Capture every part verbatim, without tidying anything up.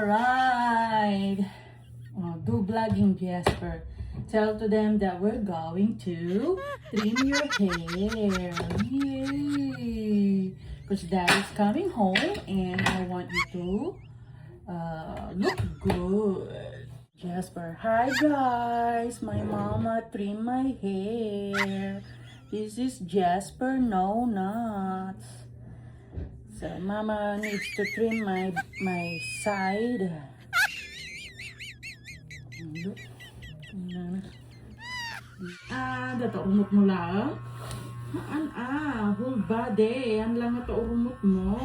Right. Oh, do vlogging, Jasper. Tell to them that we're going to trim your hair. Yay! Because Daddy's coming home and I want you to uh, look good. Jasper, hi guys! My mama trim my hair. This is Jasper No Nuts. So, mama needs to trim my my side. Ah, data urmot mo lang. Haan ah, whole body. Yan lang ata urmot mo.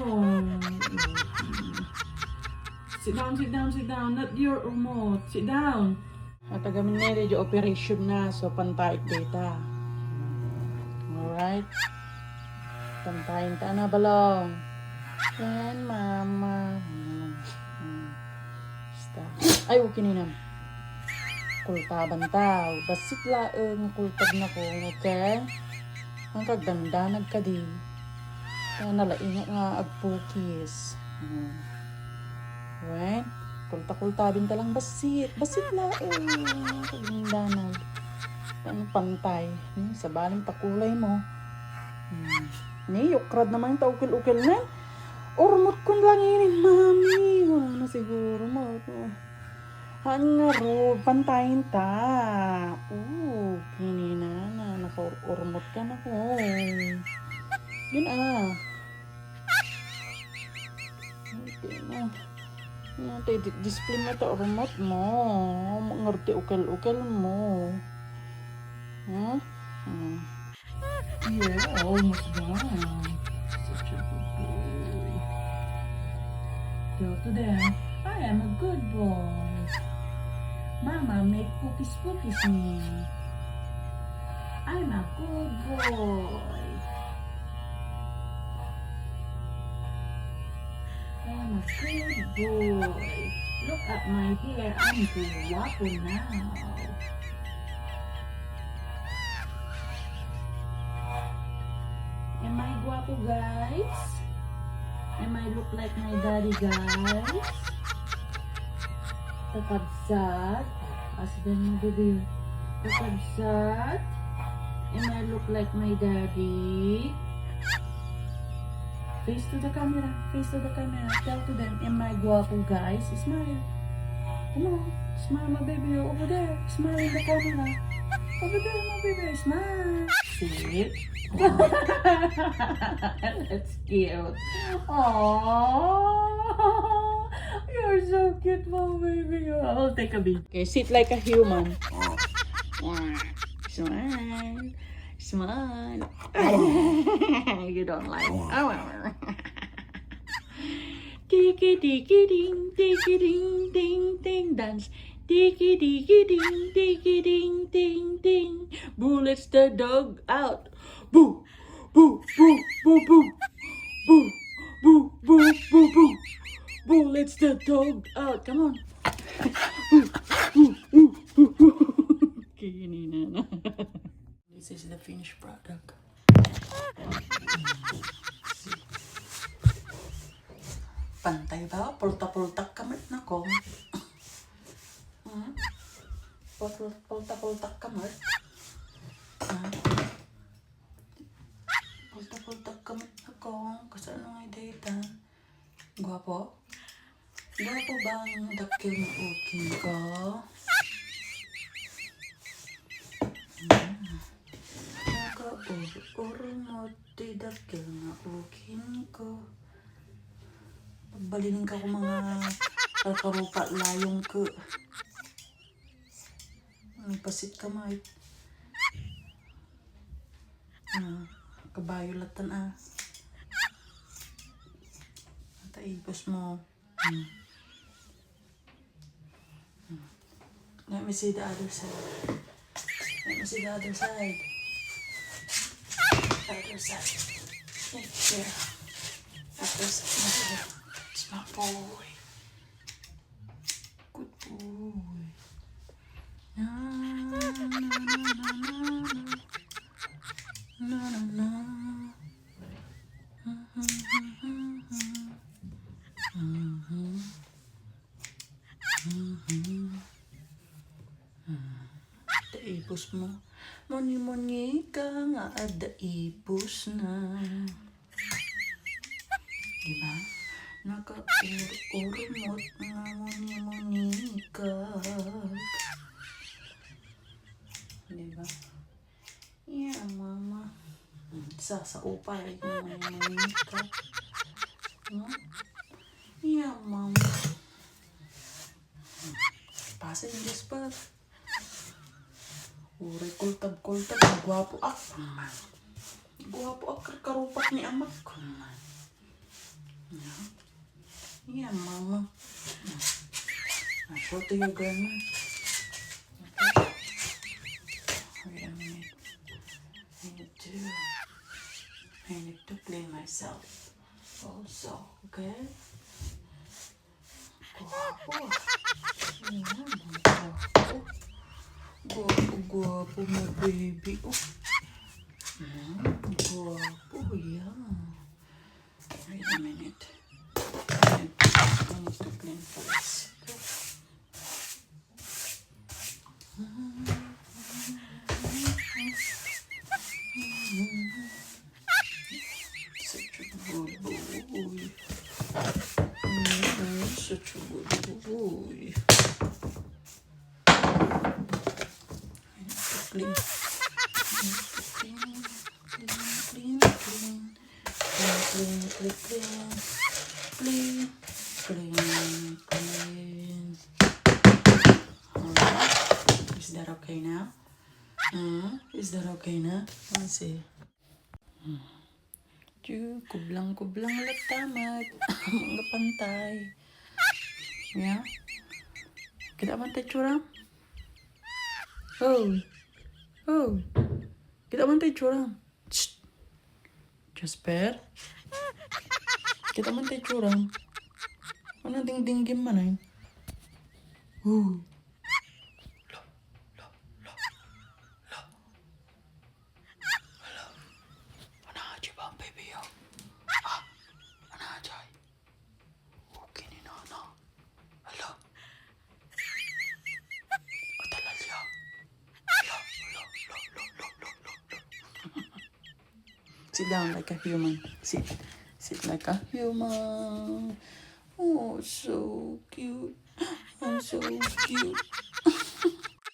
Sit down, sit down, sit down. Not your urmot. Sit down. At agamin na, di operation na. So, pantay data. Alright. Pantayin ta na, balong. Yan, mama. Hmm. Hmm. Basta. Ay, okay na yan. Kultaban ta. Basit laeng, kultab na ko. Okay? Ang kagdandanag ka din. Kaya nalainga nga agpukis. Hmm. Right? Kulta-kultabin ta lang basit. Basit laeng. Kagdandanag. Ano, pantay. Hmm, sa baling pakulay mo. Hmm. Ni, yukrad naman ta ukil-ukil na. Urmot kun lang ini, mami. Wala na siguro. Ma-, haan nga ro, pantayin ta. Oo, kinina na. Nakaurmot ka na ko. Yun ah. Okay na. Ano tayo, di-, display mo ito, remote mo. Mangarti ukel-ukel mo. Hmm? Hmm. Yeah, almost done. Such a good boy. Tell to them, I am a good boy. Mama make pukis-pukis me. I'm a good boy. I'm a good boy. Look at my hair. I'm guwapo now. Am I guwapo, guys? Am I look like my daddy, guys? Kakabsat. Ask them, my baby. Kakabsat. Am I look like my daddy? Face to the camera. Face to the camera. Tell to them, am I guwapo, guys? Smile. Come on. Smile, my baby. Over there. Smile in the camera. Over there, my baby. Smile. See? That's cute. Aww. You're so cute, my baby. I'll take a video. Okay, sit like a human. Smile. Smile. You don't like. Oh. Tiki tiki ding, tiki ding ding ding, dance. Tiki tiki ding, tiki ding ding ding. Bullets the dog out. Boo, boo, boo, boo, boo. Boo, boo, boo, boo, boo. Bullets the dog out. Come on. Boo, boo, boo, boo, boo. Kinina na. This is the finished product. Pantay ba? Pulta-pultak ka met, nako. Hmm? Pul-, pulta-pultak ka met. Hmm? Pulta-pultak ka met, nako. Kasano nga dayta? Guwapo? Guwapo ba ang dakkel nga uking ko? Hmm. Nakaur-urmot ti dakkel nga uking ko. Pagbalin ka ko mga kakarupa layong ko. Nagpasit ka, Mike. Ah, kabayo latan, ah. Taipos mo. Hmm. Hmm. Let me see the other side. Let me see the other side. Other side. Right there. Other side. It's my boy. Good boy. Na, na, na, na, na, na. Na, na, na. Mhm, mhm, mhm. Mhm. mo. Muni-munika nga adda ipusna. Diba? Nakaur-urmot nga muni-munika. Diba? Yeah, mama. Sa, sa upay, muni-munika. No? Yeah, mama. Pasa yung Jasper. Uray kultab-kultab, gwapo ak. Gwapo ak, karupak ni amak. Yeah. Yeah, mama. I'll show to your grandma. Okay. Wait a minute. I need to, I need to clean myself also, okay? Gwapo. Ayan, gwapo. Gwapo, gwapo mo, baby. Oh. Ayan, gwapo. Yeah. Wait a minute. I need to, I need to clean first. Such a good boy. Mm, such a good boy. I need to clean. I need to clean, clean, clean, clean. Clean, clean, clean, clean. Clean, clean, clean. Alright. Is that okay now? Hmm? Is that okay now? Let's see. Hmm. Diyo, kublang-kublang latta, mat. Mga pantay. Yeah? Kita man tayo tsura? Oh. Oh. Kita man tayo tsura? Shh. Jasper? Kita man tayo tsura? Ano dingdinggim man ay? Oh. Lo, lo, lo, lo. Hello. Ano, di ba, baby, oh? Ah, ano, Jai? Okay ni Nana. Hello. Atalalya. Hello, hello, hello, hello, hello, hello, hello. Sit down like a human. Sit. Sit like a human. Oh, so cute. I'm so cute.